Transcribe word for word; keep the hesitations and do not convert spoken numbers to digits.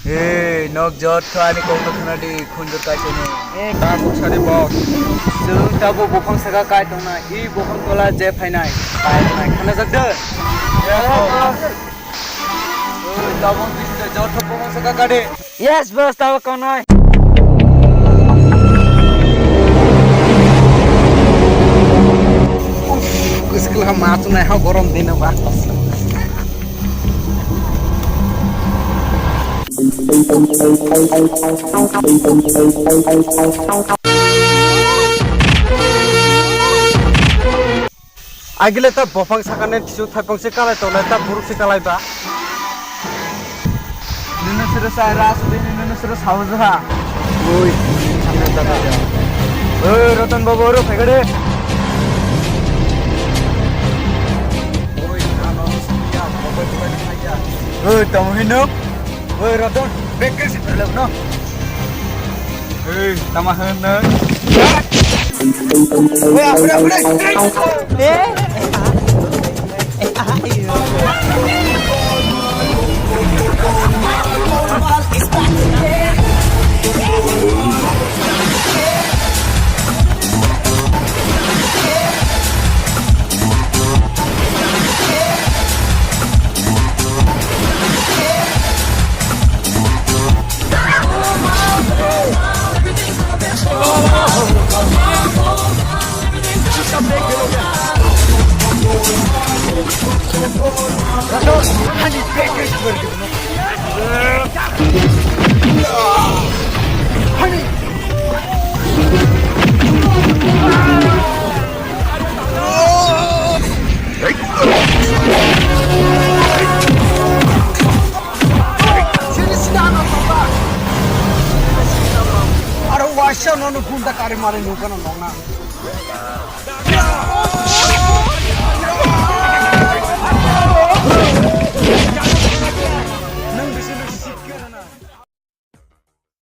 Hey, nok jot kha ani kok no khna di, khunjur kai tongno. Eh, tabuk sari bo. Chwng tabuk buphang saka kai tongna, i buphang tola je phainai, pai tongnai, khna jak de. Yes, boss. Hey, tabuk bisi de jot kha buphang saka kai de. Yes, boss, tabuk kongnai. Uff, kuskul ha ma chunai ha gorom dino ba. Agile ta bopang sakane tisu thaipong se kalai tole ta buruk se kalai ba. Nunu sere sai ra su dini nunu sere sawo jaha. Oi, samne jaga. Oi, Ratan babu, oro phaikade. Oi, ano, ya, babu, babu, ya. Oi, tamo hino. Oi, Ratan, bag ke sipir lab no. Oi, tamo hino. Oi, apre, apre. Eh? Aro waisa nono gunda kari mari nukano nongna.